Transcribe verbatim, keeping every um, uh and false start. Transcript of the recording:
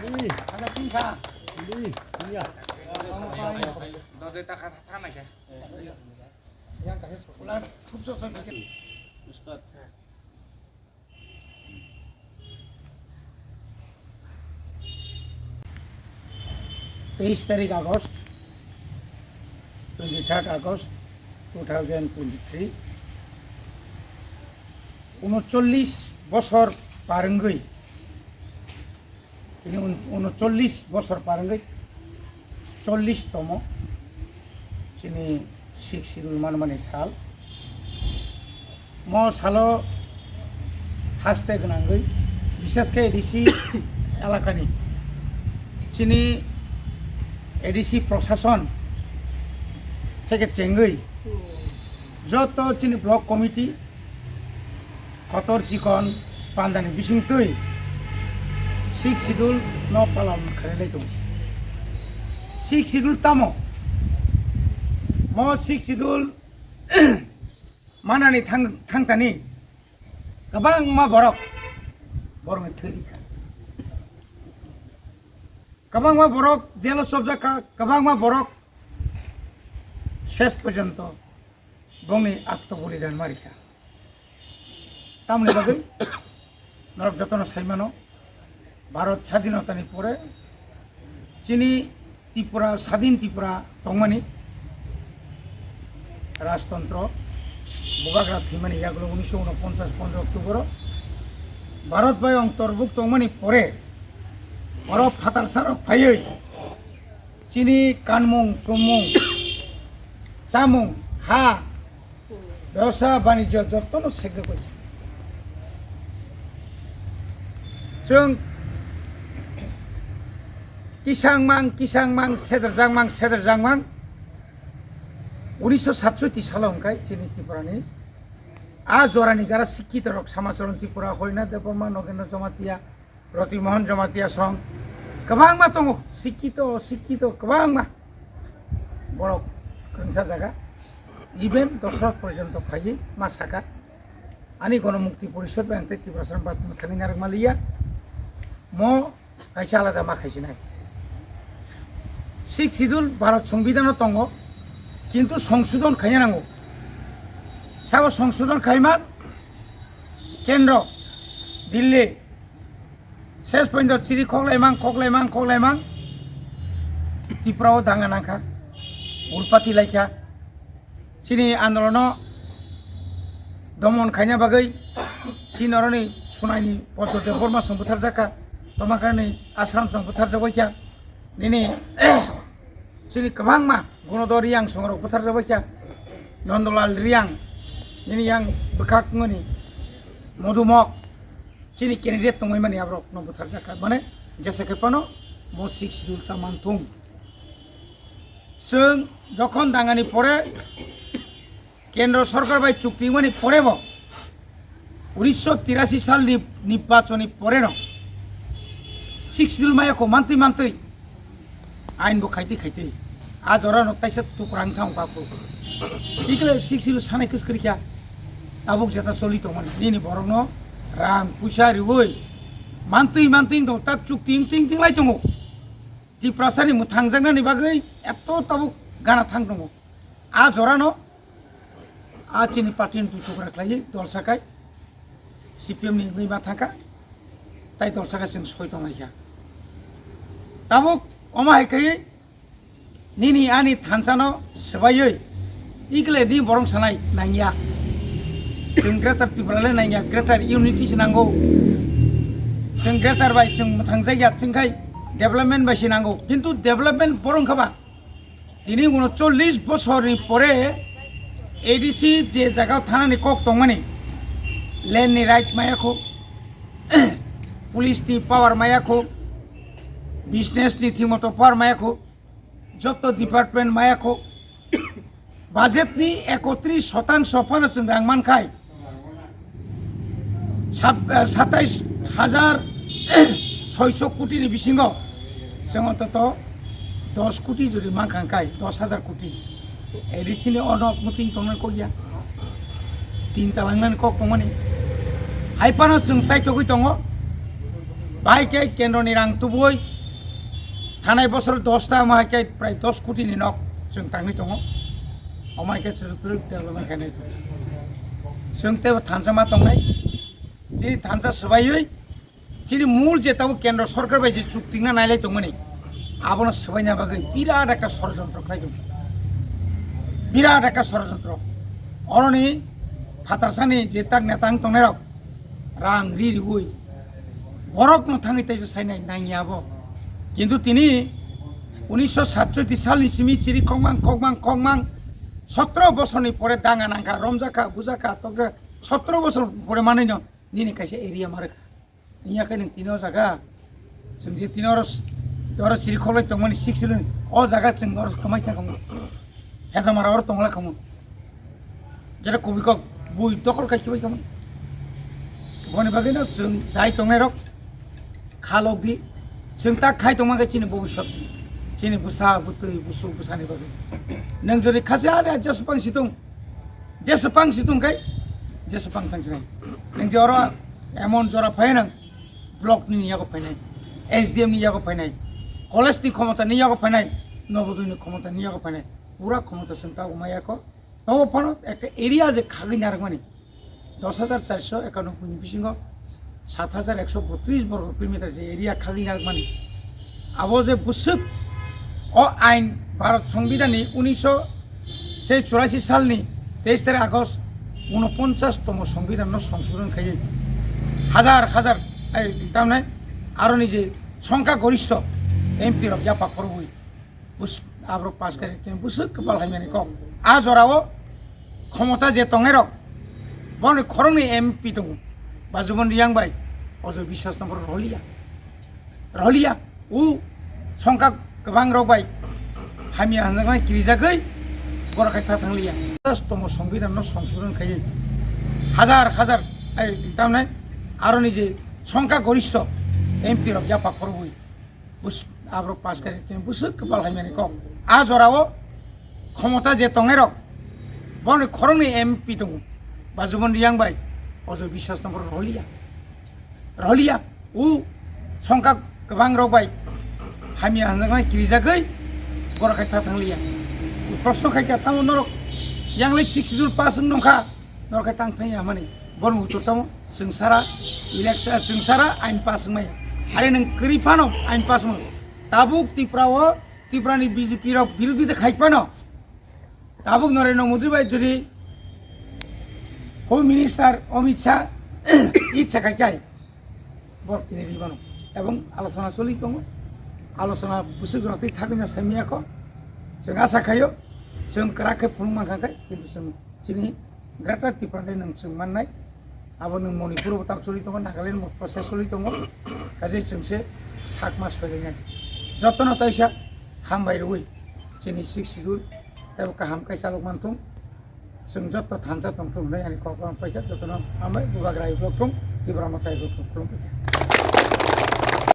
তেইশ তারিখ August, twenty third August two thousand twenty three, ঊনচল্লিশ বছর পার হইয়া Tini un-, ঊনচল্লিশ বছর পার হইয়া চল্লিশ তম chini Sixth Schedule manmani sal. Mo salo haste gwnangwi, bishesh khe A D C elakani chini A D C prosason theke chengwi joto chini block committee kotor chikon pandani bisingtwi Sixth Schedule no palon khainai tongo. Sixth Schedule tamo? Mo Sixth Schedule manani thang-, thangtani kwbangma borok borokni thwi rikha. Kwbangma borok jelo chopjak kha, kwbangma borok ses porjonto bongni atmobolidan ma rikha. Tamoni bagwi norok jotono sai mano, Bharat sadhinotani pore chini Tripura, sadhin Tripura tongmani rajtontro bubagra thwimani yagulo unisho unoponchas pondro October-o Bharat bai ontorbuk tongmani pore oro phatar sarok phaiwi chini kanmung, chumung, chamung, ha, bebsa, banijyo jotono sekjak bai. Chwng kisang mang, kisang mang, sederjak mang, sederjak mang. Unisho satsotti salo hwnkhe chini Tripurani a jorani jara sikkhitorok, Samacharan Tripura, Horinath Debbarma, Nogendra Jamatia, Roti Mohan Jamatia song kwbangma tongo, sikkito, sikkito kwbangma borok kwrwngsa jaga, even Dosrot porjonto phaiwi ma saka, ani Gonomukti Porishod bai ang tei Tiprasa bat thangwi narwkma liya, mo kaisa alada ma khaisinai. Sixth Schedule Bharat Songbidhano tongo, kintu songsodhon khaina nango. Sabo songsodhon khaiman kendro, Delhi, ses pointo chiri khoklaimang, khoklaimang, khoklaimang. Tripura o danga nangkha, ulpati laikha. Chini andolono domon khaina bagwi chini oroni Sunaini Poddo Debbarma chwng butharjakha, Tomakarni Ashram chwng butharjak baikha. Nini chini kwbangma Gunodhar Reang songrok butharjak baikha, Nandalal Reang, nini yang bwkhak wngmani Modumok, chini candidate tongmani aborokno butharjakha. Mane jesa khe phano bo Sixth Schedule ta manthung. Chwng jokhon dangani pore Kendro sorkar bai chukti wngmani porebo unisho tirasi salni nirbachonni poreno Sixth Schedule mayakho mantwi mantwi ain bo khaitwi khaitwi a jorano taisa tukurang thang babu. Ikle Sixth Schedule sanai kwskwrikha tabuk jeta choli tongmani nini borokno rang puisa riwi mantwi mantwi tong tak chukti wngtwi wngtwi lai tongo. Tiprasani mwthangjaknani bagwi eto tabuk gana thang tongo. A jorano a chini party ni twi tokra khlaiwi dol sakai C P M ni wngwi ma thangkha, tai dol sakai chwng soi tonglaikha. Tabuk omo hai kaiwi nini ani thansano swbaiwi ikle ni borong sanai nangya. Chwng Greater Tripura le nangya, Greater Unity se nango. Chwng Greater bai chwng mwthangjakya, chwng khai development bai se nango. Kintu development borong khaba Tini unocholish bosorni pore A D C je jagao thanani kok tongmani, land ni right mayakho, police ni power mayakho, business ni thingmoto power mayakho, joto department mayakho, budget ni ekotris shotangso phano chwng rang mankhai, sab-, eh, satais hajar soiso koti ni bisingo chwng ontoto dos koti jodi mankha hwnkhe, dos hajar koti. A D C ni ono muting tongnani kok ya. Tin talangnani kok tongmani. Hai phano chwng chaitogwi tongo. Bai khe kendro ni rang tubui Thanai bosor dos ta ma hai khe prai dos koti ni nok chwng tangwi tongo. Omo hai khe chwng twrwk development khainai. Chwng teibo thansa ma tongnai. Chini thansa swbaiwi chini mul je tabuk kendro sorkar bai je chukti wngna nailai tongmani, abono swbaina bagwi birat ekta sorojontro khlai tongo. Birat ekta sorojontro. Oroni phatarsani je tak neta wng tongnairok rang ri riwi borokno thangwi teisa sainai nangya abo. Kintu tini unisho satchoti salni simi chiri kokmang, kokmang, kokmang, sotro bosorni pore danga nangkha, romjakha, bujakha, tokjakha, sotro bosor pore manwino nini kaisa area ma rwkha. Wngya khe nwng tini o jaga, chwng je tini oro, oro chiri khoklai tongmani six rwni, o jaga chwng oro kwmai thang khamu. Hezamara oro tongla khamu. Jera kubui kok bui dokol kai khibai khamu. Boni bagwi no chwng jai tongnai rok khalok di. Chwng tak khai tongma khe chini bobiswt, chini bwsa bwtwi busu bwsani bagwi. Nwng jodi khasi ani jeswpang situng, jeswpang situng khai, jeswpang thang sinai. Nwng je oro emon jora phai nang, block ni yago phainai, S D M ni yago phainai, college ni khomota ni yago phainai, Novodoi ni khomota ni yago phainai, pura khomota chwng ta umaya kho. Tobo phano ekta area je khagwi narwkmani dos hajar charso ekanoboi ni bisingo sat hajar ekso botris borgo kilometer je area khagwi narwkmani. Abo je bwswk o ain Bharat Songbidan ni unisho se churasi salni teis tarik August unoponchas tomo Songbidan no songsodon khaiwi hajar hajar, ai, tamne aroni je songkha goristho M P rok yapha khorwi bus-, aborok pass khe khe bwswk kwpal hamyani kok. A jorao khomota je tongnairok, borokni khoroknwi M P tongo, Bajubon Riyang bai Ajoy Biswas no borok rohorliya. Rohorliya, o songkha kwbang rok bai hamya hanjaknai kirijagwi borok khai ta thangliya. Tomo Songbidan no songsodon khaiwi hajar hajar, ai, tamne aroni je songkha goristho M P rok yapha khorwi bus-, aborok pass khe khe bwswk kwpal hamyani kok. A jorao khomota je tongnairok, borokni khoroknwi M P tongo, Bajubon Riyang bai Ajoy Biswas no borok rohorliya. Rohorliya, o songkha kwbang rok bai hamya hanjaknai kirijagwi borok khai ta thangliya. Proshno khai kha, tamo norok yang lai six schedule pass wng nongkha, norok khai tang thangya hwnmani. Borokni uttor tamo, chwng sara election, chwng sara ain pass wngmaya. Are nwng kwrwi phano ain pass wngmano. Tabuk Tripura o, Tripura ni B J P rok birodita khai phano, tabuk Narendra Modi bai jodi Home Minister Amit Shah ichha khai khai borok tini ribano. Ebong alochona choli tongo. Alochona bwswk rok twi thagwino saimaya kho. Chwng asa khaio, chwng kwrak khe phunuk mankha khe, kintu chwng chini Greater Tripura le nwng chwng mannai, abo nwng Manipur bo tak choli tongo, Nagaland bo process choli tongo, kaje chwng se sak ma soilainai. Jotono taisa hambai rwui chini six schedule tei bo kaham khe chalok manthung, chwng joto thansa tongthung hwnwi ani kok bai paikha, jotono hambai, Bubagra block thung, Tipra Motha block thung, khulumkha.